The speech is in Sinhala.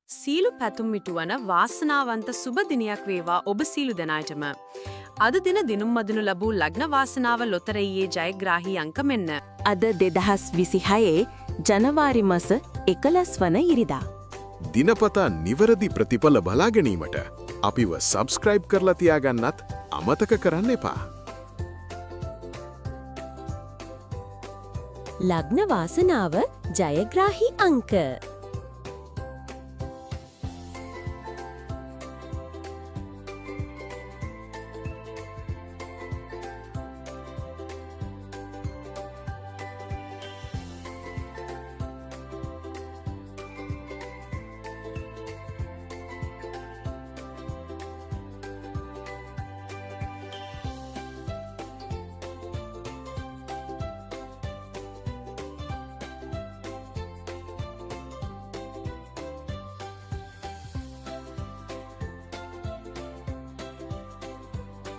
සියලු පැතුම් මිටුවන වාසනාවන්ත සුබ දිනයක් වේවා ඔබ සියලු දෙනාටම. අද දින දිනුම් මදිනු ලැබූ ලග්න වාසනාව ලොතරැයියේ ජයග්‍රාහී අංක මෙන්න. අද 2026 ජනවාරි මස 11 වන ඉරිදා. දිනපතා නිවැරදි ප්‍රතිඵල බලා ගැනීමට අපිව සබ්ස්ක්‍රයිබ් කරලා තියාගන්නත් අමතක කරන්න එපා. ලග්න වාසනාව ජයග්‍රාහී අංක.